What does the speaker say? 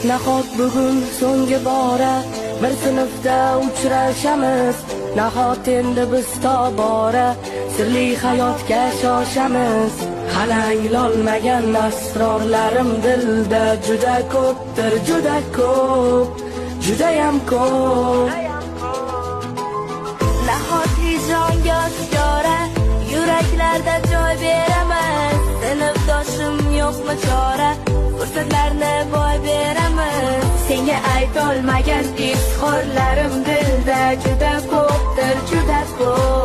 Nahot bugun so'nggi bora bir sinfda uchrashamiz? Nahot endi biz tobora sirli hayotga shoshamiz? Hali anglolmagan asrorlarim dilda juda ko'pdir, juda ko'p, judayam ko'p. Nahot hijronga oshkora yuraklarda joy beramiz? Sinfdoshim, yo'qmi chora, fursatlarni boy beramiz? Senga aytolmagan izhorlarim dilda juda ko'pdir, juda ko'p.